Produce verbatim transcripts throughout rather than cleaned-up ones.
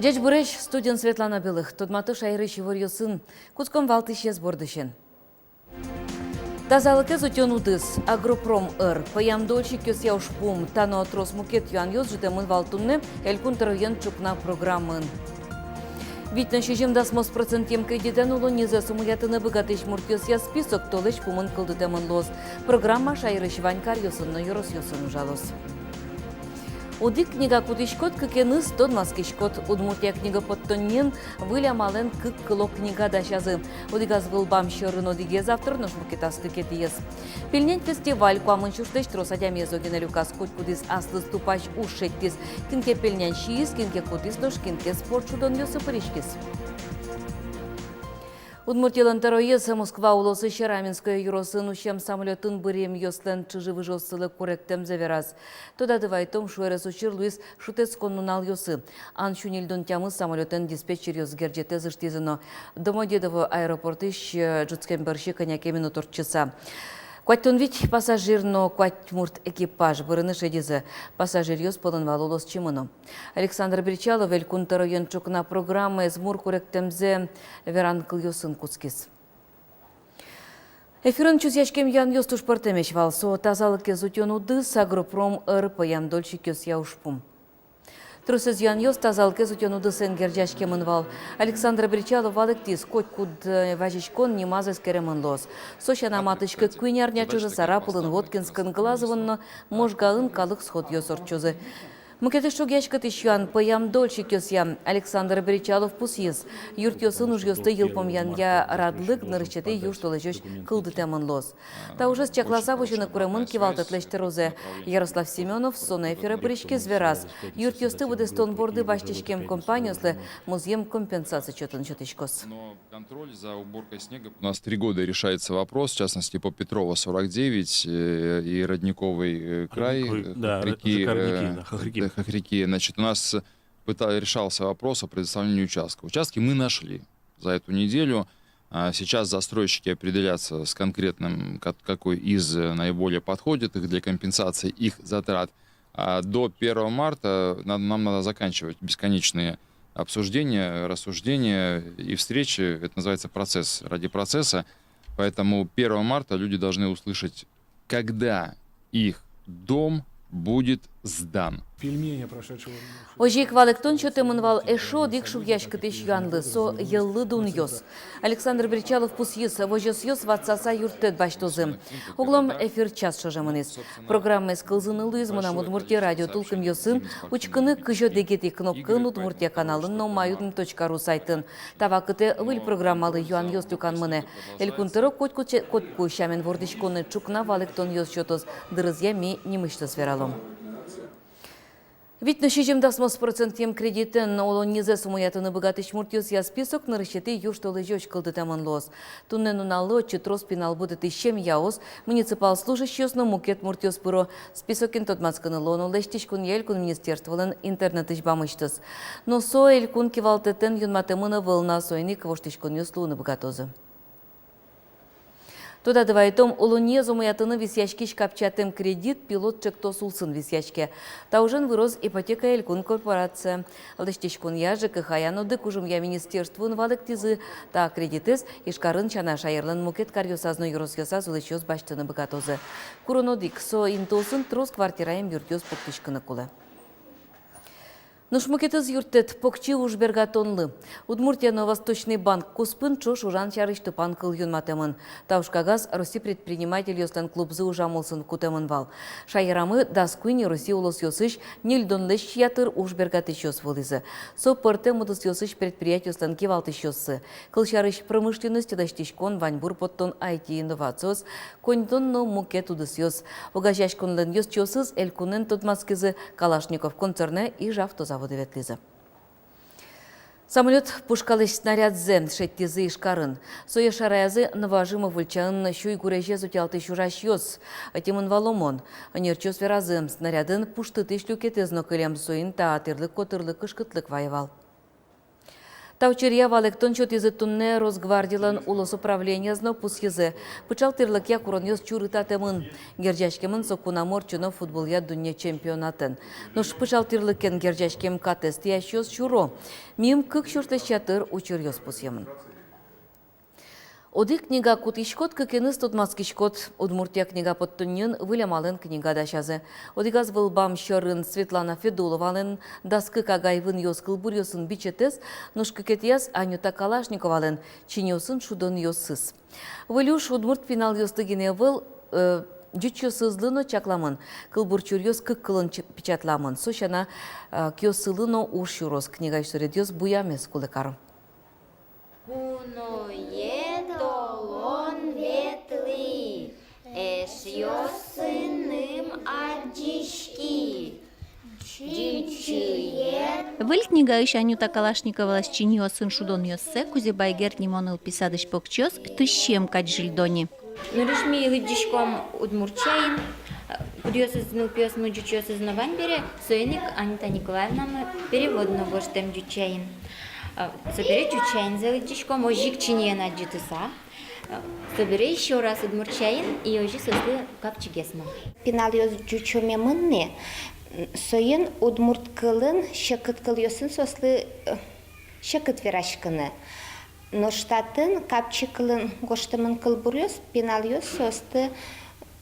Ӟечбуресь! Студиын Светлана Белых. Тодмато шаерысь иворъёсын. Кутском валтӥсез бордысен. Тазалыкез утён удыс. Агропром ӧр. Пӧям дольщикъёсъя ужпум. Та но трос мукет юанъёс ӝутэмын вал туннэ Элькун тӧроен ӵукна программаын. Вить но сизьым дасмос процентъем кредитэн улоннизэс умоятыны быгатӥсь муртъёсъя список толэзь пумын кылдытэмын луоз. Программа шаерысь вань каръёсын но ёросъёсын ужалоз. Одӥг книга кутӥськод, кыкеныз тодматскиськод. Удмуртия книга поттонниын выль амалэн кык кыло книга дасязы. Одӥгаз вылбам сьӧрын одӥгез автор, нош мукетаз кыкетӥез. Пельнянь фестиваль. Куамын сюрслэсь трос адямиез огинэ люказ. Котькудӥз аслыз тупась уж шедьтӥз. Кин ке пельнянь сииз, кин ке кутӥз, нош кин ке спорт шудонъёсы пыриськиз. Удмуртилэн тӧроез Москва улосысь Раменское ёросын усем самолётын быръемъёслэн чыжы-выжыоссылы куректэмзэ вераз. Тодады вайытом, шуэрес учыр луиз шутэтскон нуналъёсы. Ан сю ньыльдон тямыс самолётэн диспетчеръёс герӟетэз ыштӥзы но, Домодедово аэропортысь, э, ӝутскем бӧрсьы кӧня ке минут ортчыса. Куатьтон вить пассажир но куать мурт экипаж бырыны шедизы. Пассажиръёс пӧлын вал улосчимы но. Александр Бречалов Элькун тӧроен ӵукна программаез мур куректэмзэ веран кылъёсын кутскиз. Эфирын чузъяськем юанъёс туж пӧртэмесь вал. Со тазалыкез утён удыс, агропром ӧр, пӧям дольщикъёсъя ужпум. Тросэз юанъёс тазалыкез утён удысэн герӟаськемын вал. Александр Бречалов валэктӥз, котькуд, э, вазиськон нимаз эскеремын луоз. Со сяна, матысь кык-куинь арня ӵоже Сарапулын, Воткинскын, Глазовын но Можгаын калык сходъёс ортчозы. Мукетыз шугъяськытӥсь юан пӧям дольщикъёсъя. Александр Бречалов пусйиз, юртъёсын ужъёсты йылпумъянъя радлык нырысетӥ южтолэзёзь кылдытэмын луоз. Та ужез чакласа возьыны куремын кивалтэтлэсь тӧрозэ. Ярослав Семёнов, со но эфире пыриськиз, вераз, юртъёсты быдэстон борды басьтӥськем компаниослы музъем компенсаци чотын сётӥськоз. Но контроль за уборкой снега. У нас три года решается вопрос, в частности, по Петрова, сорок девять, э, и Родниковый, э, край, Родниковый, э, да, Хохряки, это же Хохряки, э, да, Хохряки. Да, Хохряки. Значит, у нас пыта-, решался вопрос о предоставлении участка. Участки мы нашли за эту неделю. А, сейчас застройщики определятся с конкретным, ка-, какой из, э, наиболее подходит их для компенсации их затрат. А до первого марта на-, нам надо заканчивать бесконечные обсуждения, рассуждения и встречи. Это называется процесс ради процесса. Поэтому первого марта люди должны услышать, когда их дом будет сдан. Пельмени прошедшего... Озьы ик валэктон сётэмын вал эшшо одӥг шугъяськытӥсь юанлы, со йӧллы дунъёс. Александр Бречалов пусйиз, возёсъёс ватсаса юрттэт басьтозы. Оглом эфир час ӵоже мынӥз. Программаез кылзыны луиз «Мынам Удмуртие» радио тулкымъёсын, учкыны кызь одӥгетӥ кнопкаын «Удмуртия» каналын но «Май удмурт точка ру» сайтын. Та вакытэ выль программалы юанъёс люкан мынэ. Элькун тӧро котьку че-, котьку сямен вордӥськонэ ӵукна валэктонъёс сётоз, дырызъя ми нимысьтыз вералом. Вить но сизьым дасмос процентъем кредитэн улоннизэс умоятыны быгатӥсь муртъёсъя список нырысетӥ южтолэзёзь кылдытэмын луоз. Туннэ нуналлы отчы трос пинал будэтӥсь семьяос, муниципал служащийёс но мукет муртъёс пыро. Списокен тодматскыны луоно лэсьтӥськонъя элькун министерстволэн интернетысь бамысьтыз. Но со элькун кивалтэтэн юнматэмын ӧвӧл на, соин ик воштӥськонъёс луыны быгатозы. Тодады вайытом, улонниез умоятыны висъяськись капчиятэм кредит пилот ӵектос улсын висъяське. Та ужен выроз «Ипотека» элькун корпорация. Лэсьтӥськонъя, ЖКХ-я но дыкужымъя министерствоын валэктӥзы, та кредитэз Ижкарын сяна шаерлэн мукет каръёсаз но ёросъёсаз улӥсьёс басьтыны быгатозы. Курон одӥг: со интыосын трос квартираем юртъёс пуктӥськыны кулэ. Нош мукетыз юрттэт — покчи ужбергатонлы. Удмуртия но Восточный банк куспын ӵош ужан сярысь тупан кыл юнматэмын. Та ужкагаз Россиысь предпринимательёслэн клубзы ужам улсын кутэмын вал. Шаерамы дас куинь Россия улосъёсысь ньыльдонлэсь ятыр ужбергатӥсьёс вуылӥзы. Со пӧртэм удысъёсысь предприятиослэн кивалтӥсьёссы. Кылсярысь, промышленность, лэсьтӥськон, ваньбур поттон, ай ти, инновациос, коньдон но мукет удысъёс. Огазеяськонлэн ёзчиосыз элькунэн тодматскизы Калашников концернэ Ижавтозаводэ ветлӥзы. Самолёт пушкалэсь снарядзэ шедьтӥзы Ижкарын. Сое шараязы Новоажимов ульчаын сюй гурезез утялтӥсь ужасьёс. Ӧтемын вал ОМОН. Ӧнерчиос веразы, снарядын пуштытӥсь люкетэз но кылем, соин та тӥрлык котырлы кышкытлык вайе вал. Та учыръя валэктон сётӥзы туннэ Росгвардилэн улосуправлениез но. Пусйизы, пыӵал тӥрлыкъя куронъёс чурытатэмын. Герӟаськемын со кунамы ортчоно футболъя дунне чемпионатын. Нош пыӵал тӥрлыкен герӟаськем катэз тӥясьёс сюро. Миым кык сюрслэсь ятыр учыръёс пусъемын. Одӥг книга кутӥськод, кыкеныз тодматскиськод. Удмуртия книга поттонниын выль амалэн книга дасязы. Одӥгаз вылбам сьӧрын Светлана Федуловалэн дас кык агай-вынъёс кылбуръёсын бичетэз, нош кыкетӥяз Анюта Калашниковалэн чиньыосын шудонъёсыз. Выль уж удмурт пиналъёслы гинэ ӧвӧл, э, ӟучъёсызлы но чакламын. Кылбур чуръёс кык кылын ч-, печатламын. Со сяна, э, киоссылы но уж сюроз. Книгаысь суредъёс буямез кулэ каро. Куное толон ветлӥ, эшъёсыным адӟиськи. Чиньыос. Выль книгаысь Анюта Калашниковалэсь чиньыосын шудонъёссэ Кузебай Герд нимо нылпи садысь покчиос тысьсем кадь зӥльдо ни. Нырысь ми лыдӟиськом удмурт сямен, кудъёсыз нылпиос но ӟучъёсыз но вань бере, соин ик Анюта Николаевнамы перевод но гожтэм ӟуч сямен. Собере ӟуч сямензэ лыдӟиськом, озьы ик чиньыен адӟытыса. Собере ещё раз удмурт сямен, и озьы соослы капчигес мон. Пиналъёс ӟучомемын ни, соин удмурт кылын секыт кылъёсын соослы, э, секыт вераськыны. Нош татын капчи кылын гожтэмын кылбуръёс, пиналъёс соосты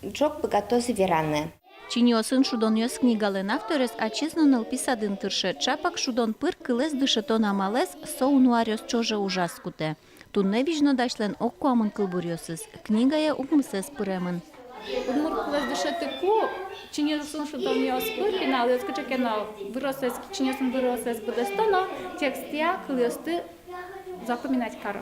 ӝог быгатозы вераны. Чиньыосын шудонъёс книгалэн авторез ачиз но нылпи садын тырше. Чапак шудон пыр кылэз дышетон амалэз со уно аръёс ӵоже ужаз кутэ. Туннэ визьнодасьлэн ог куамын кылбуръёсыз. Книгае укмысэз пыремын. Удмурт кылэз дышетыку, чиньыосын шудонъёс пыр пиналъёс кыӵе ке но выросэз, чиньыосын выросэз быдэстоно, текстъя кылъёсты запоминать каро.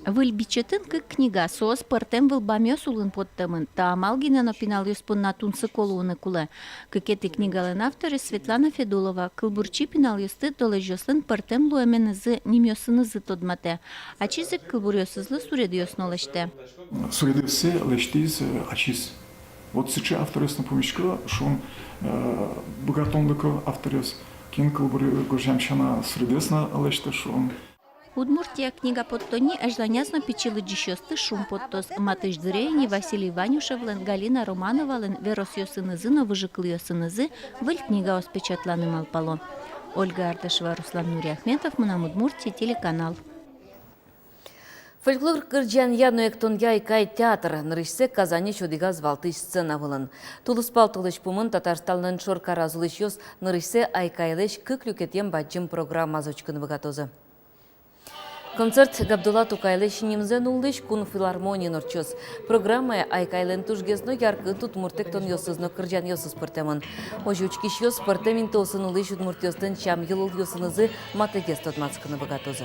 Выль бичетын кык книга, соос пӧртэм вылбамъёс улын поттэмын. Та амал гинэ но пиналъёс понна тунсыко луыны кулэ. Кыкетӥ книгалэн авторез Светлана Федулова. Кылбурчи пиналъёсты толэзьёслэн пӧртэм луэменызы, нимъёсынызы тодматэ. Ачиз ик кылбуръёсызлы суредъёс но лэсьтэ. Суредъёссэ лэсьтӥз, э, ачиз. Вот сыӵе авторъёс но пумисько, шуом, э, быгатонлыко авторъёс. Кин кылбур гожъям сяна суредъёс но лэсьтэ, шуом. Удмуртия книга поттонни азьланяз но пичи лыдӟисьёсты шумпоттоз. Матысь дыре ини Василий Ванюшевлэн, Галина Романовалэн веросъёсынызы но выжыкылъёсынызы выль книгаос печатланы малпало. Ольга Ардашева, Руслан Нуриахметов, «Мынам Удмуртие» телеканал. Фольклор кырӟанъя но эктонъя «Айкай» театр нырысьсэ Казаньысь одӥгаз валтӥсь сцена вылын. Тулыспал толэзь пумын Татарстанлэн шоркараз улӥсьёс нырысьсэ «Айкайлэсь» кык люкетъем бадӟым программазэ учкыны быгатозы. Концерт Габдулла Тукайлэсь нимзэ нуллӥсь кун филармониын ортчоз. Программае «Айкайлэн» тужгес но яркыт удмурт эктонъёсыз но кырӟанъёсыз пыртэмын. Озьы учкисьёс пӧртэм интыосын улӥсь удмуртъёслэн сям-йылолъёсынызы матэгес тодматскыны быгатозы.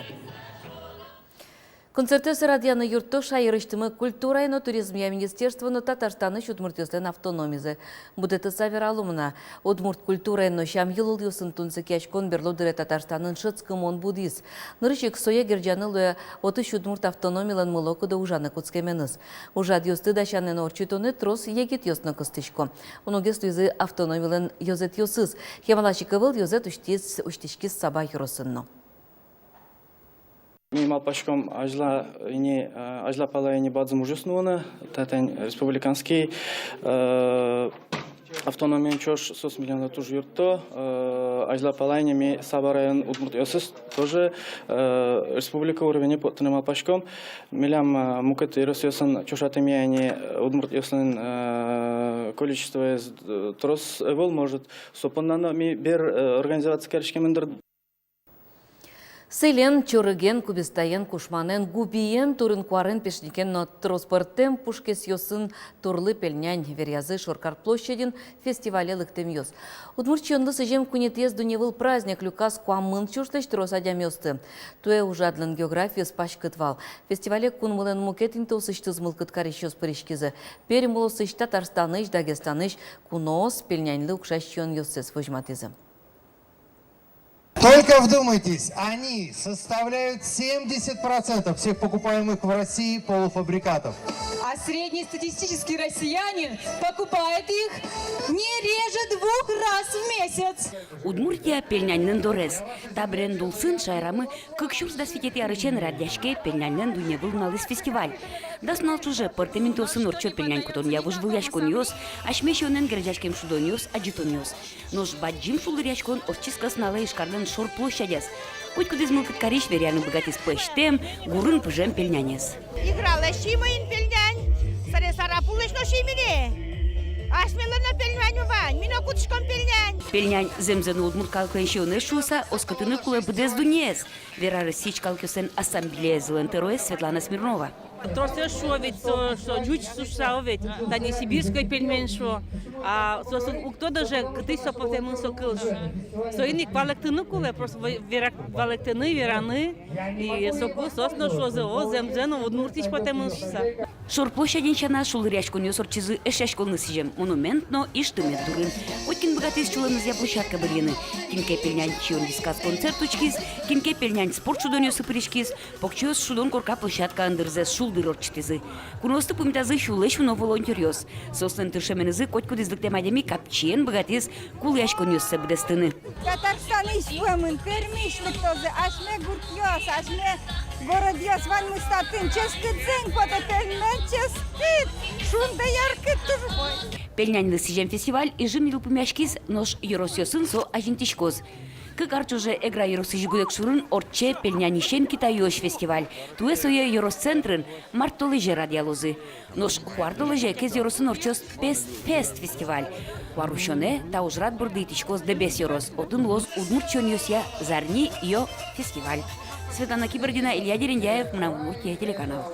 Концертъёссэ радъяны юртто шаерысьтымы культурая но туризмъя министерство но Татарстанысь удмуртъёслэн автономизы. Будэтыса вералом на, удмурт культураен но сям-йылолъёсын тунсыкъяськон берло дыре Татарстанын шӧдскымон будӥз. Нырысь ик сое герӟаны луэ отысь удмурт автономилэн мылокыдо ужаны кутскеменыз. Ужрадъёсты дасянэ но ортчытонэ трос егитъёс но кыстӥсько. Уногес луизы автономилэн ёзэтъёсыз. Кемалась ик ӧвӧл ёзэт усьтӥз, усьтӥськиз Саба ёросын но. Ми малпаськом азьла ини, э, азьла пала ини бадӟым ужъёс нуыны, татын республиканский, э, автономиен ӵош, соос милемлы туж юртто, э, азьла пала ини ми Саба район удмуртъёсыз тоже, э, республика уровене поттыны малпаськом. Милям, э, мукет ёросъёсын ӵошатэмъя ини, э, удмуртъёслэн, э, количествоез, э, трос ӧвӧл, может, со понна но ми бер, э, организоваться кариськемын дыр. Сӥлен, чорыген, кубистаен, кушманэн, губиен, турын-куарен, пешникен но трос пӧртэм пушкесъёсын турлы пельнянь, веръязы Шоркар площадьын фестивале лыктэмъёс. Удмурт сиёнлы сӥзем куинетӥез дунневыл праздник люказ куамын сюрслэсь трос адямиосты. Туэ ужрадлэн географиез паськыт вал. Фестивале кунмылэн мукет интыосысьтыз мылкыд карисьёс пыриськизы. Пермь улосысь, Татарстанысь, Дагестанысь куноос пельняньлы укшась сиёнъёссэс возьматӥзы. Только вдумайтесь, они составляют семьдесят процентов всех покупаемых в России полуфабрикатов. А среднестатистический россиянин покупает их не реже двух раз в месяц. Удмуртия — пельняньлэн дорез. Та бренд улсын шаерамы кык сюрс дас витетӥ арысен радъяське пельняньлэн дунневыл нуналэз фестиваль. Дас нунал ӵоже пӧртэм интыосын ортчо пельнянь кутонъя вожвылъяськонъёс, асьме сиёнэн герӟаськем шудонъёс, адӟытонъёс. Нош бадӟым шулдыръяськон ортчиз кӧснуналэ Ижкарлэн шор площадяз. Котькудӥз мылкыд карись веръяны быгатӥз пӧзьтэм, гурын пыжем пельнянез. Игралэ сиимы ини пельнянь, саре Сарапулысь но сиимы ини. Асьмелэн но пельняньмы вань, ми но кутӥськом пельнянь. Пельнянь зэмзэ но удмурт калыклэн сиёнэз шуыса, оскытыны кулэ быдэс дуннеез, вера Россиысь калыкъёслэн ассамблеязылэн тӧроез Светлана Смирнова. Тросэз шуо ведь, со, со ӟуч шуса ведь, тани сибирской пельмень шуо. А соослэн уг тодо же, кытысь со потэмын со кыл. Соин ик валэктыны кулэ, просто ве-, вера-, валэктыны, вераны. И соку соос но шуозы: о, зэмзэ но, Удмуртиысь потэмын шуса. Шор площадьын сяна шулдыръяськонъёс ортчизы Эшъяськонлы сӥзем монумент но Ижтымет дурын. Котькин быгатӥз сюлэмызъя площадка бырйыны. Кин ке пельнянь сиён висказ концерт учкиз, кин ке пельнянь спорт шудонъёсы пыриськиз. Покчиос шудон корка площадкаын дырзэс шулдыр ортчытӥзы. Куноосты пумитазы сюлэсь уно волонтёръёс. Соослэн тыршеменызы котькудӥз лыктэм адями капчиен быгатӥз кулэяськонъёссэ быдэстыны. Татарстанысь вуэмын, Пермиысь лыктозы, асьме гуртъёс, асьме городъёс ваньмыз татын. Ческыт зынг потэ, пельмень ческыт, шунды яркыт туж. Пельняньлы сӥзем фестиваль Ижын йылпумъяськиз, нош ёросъёсын со азинтӥськоз. Кык ар ӵоже Эгра ёросысь Гудекшурын ортче пельняньысен китайёсь фестиваль. Туэ сое ёрос центрын март толэзе радъялозы. Нош куартолэзе Кез ёросын ортчоз Пес-, Пест фестиваль. Куарусёнэ та ужрад борды итӥськоз Дэбес ёрос. Отын луоз удмурт сиёнъёсъя «Зарни ё» фестиваль. Светлана Кибердина, Илья Дерендяев, «Мынам Удмуртие» телеканал.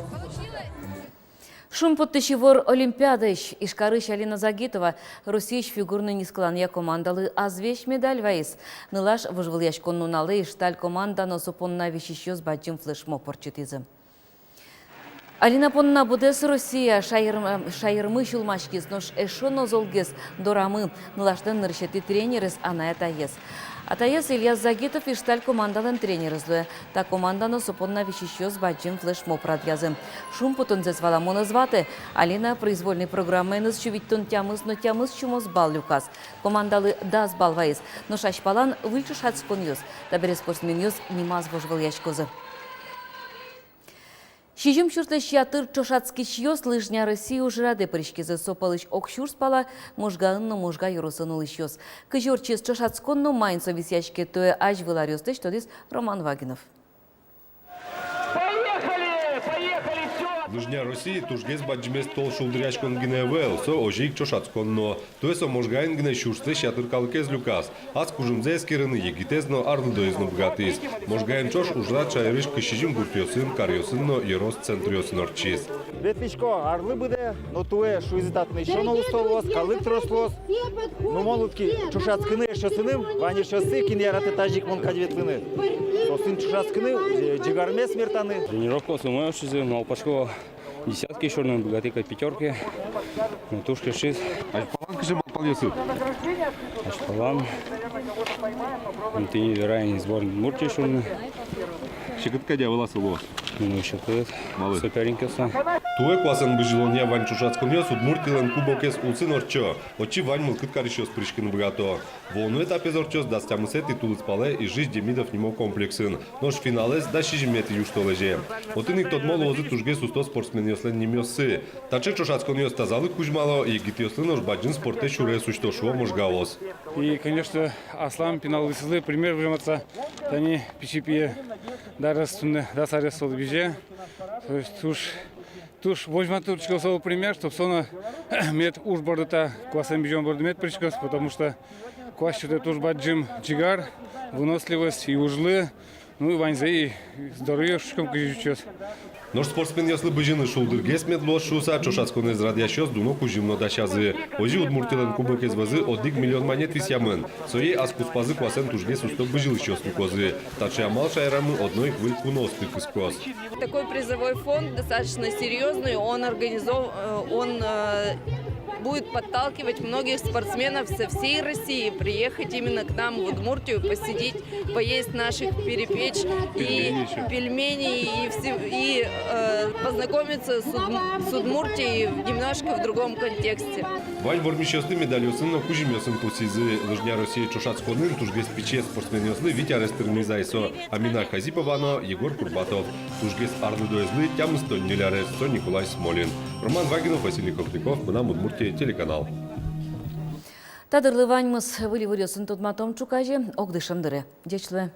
Шумпоттӥсь ивор олимпиадаысь. Ижкарысь Алина Загитова Россиысь фигурной нискыланъя командалы азвесь медаль вайиз. Нылаш вожвылъяськон нуналэ «Ижталь» команда но со понна висисьёс бадӟым флешмоб ортчытӥзы. Алина понна быдэс Россия шаер-, шаермы сюлмаськиз, нош эшшо но золгес — дорамы, нылашлэн нырысетӥ тренерез, анай-атаез. Атаез Ильяс Загитов «Ижталь» командалэн тренерез луэ. Та команда но со понна висисьёс бадӟым флешмоб радъязы. Шумпотонзэс валамон ӧз ваты. Алина произвольной программаеныз сю витьтон тямыс но тямыс сюмос балл люказ. Командалы дас балл вайиз. Нош азьпалан выль ӵошатсконъёс. Табере спортсменъёс нимаз вожвылъяськозы. Сизьым сюрслэсь ятыр ӵошатскисьёс «Лыжня Россия» ужрадэ пыриськизы. Со пӧлысь ог сюрс пала Можгаын но Можга ёросын улӥсьёс. Кызьы ортчиз ӵошатскон но маин со висъяське, туэ азьвыл аръёслэсь тодӥз Роман Вагинов. Поехали! Поехали! Всё! «Лыжня Россия» тужгес бадӟымез тол шулдыръяськон гинэ ӧвӧл, со озьы ик ӵошатскон но. Туэ со Можгаын гинэ сюрслэсь ятыр калыкез люказ. Ас кужымзэ эскерыны егитэз но, арлыдоез но быгатӥз. Можгаен ӵош ужрад шаерысь кызь сизьым гуртъёсын, каръёсын но ёрос центръёсын ортчиз. Ветлӥсько арлы быдэ, но туэ шуизы, татын эшшо но усто луоз, калык трос луоз. Но мон лыдӟи ӵошатскыны эшъёсыным, вань эшъёсы, кин яратэ тазьы ик мон кадь ветлыны. Соосын ӵошатскыны, э, ӟигармес мертаны. Тренировкаос умой ортчизы, малпасько, десятки сюрыны, быгатӥсько пятёркае. Ну, туж кельшиз. Азьпалан кыӵе малпанъёсыд? Азьпалан, ну, тӥни верай ини, сборной Удмуртии шуыны. Секыт кадь-а вал со луоз? Ну, секыт. Малы? Соперникъёс. Туэ куасэн бызьылонъя вань ӵошатсконъёс Удмуртилэн кубокез улсын ортчо. Отчы вань мылкыд карисьёс пыриськыны быгато. Вуоно этапез ортчоз дас тямысэтӥ тулыспалэ Ижысь Демидов нимо комплексын. Нош финалэз дас сизьыметӥ южтолэзе. Отын ик тодмо луозы тужгес усто спортсменъёслэн нимъёссы. Таӵе ӵошатсконъёс тазалык кузьмало, егитъёслы нош бадӟым спортэ сюрес усьто, шуо можгаос. И, конечно, аслам пиналъёслы пример выжем отса, тани пичи пие Дарьяез туннэ дас арес солы бызе. То есть туж, туж возьматӥсько солы пример, чтоб со но мед уж борды, та куасэн бызён борды мед пыриськоз, потому что куас сётэ туж бадӟым ӟигар, выносливость и ужлы. Ну, ваньзэ и здоровье шуиськом, кызьы ӟучъёс. Нош спортсменъёслы бызьыны шулдыргес мед луоз шуыса, ӵошатсконэз радъясьёс дуно кузьым но дасязы. Озьы Удмуртилэн кубокез вӧзы одӥг миллион манет висъямын. Сое ас куспазы куасэн тужгес усто бызьылӥсьёс люкозы. Таӵе амал шаерамы одно ик выль куноосты кыскоз. Такой призовой фонд достаточно серьёзный, он организов-, э, он, э, Будет подталкивать многих спортсменов со всей России приехать именно к нам в Удмуртию, посетить, поесть наших перепеч и пельменей, и, все, и э, познакомиться с, Уд- с Удмуртией немножко в другом контексте. Вань вормисьёсты медальёсын но кузьымъёсын пусйизы. Лыжня Россия ӵошатсконын тужгес пичи спортсменъёслы вить арес тырмиз ай со Амина Хазипова но Егор Курбатов. Тужгес арлыдоезлы тямыстон ньыль арес, со Николай Смолин. Роман Вагинов, Василий Хохряков, «Мынам Удмуртие» телеканал. Та дырлы ваньмыз. Выль иворъёсын тодматом ӵуказе огдышем дыре. Ӟеч луэ.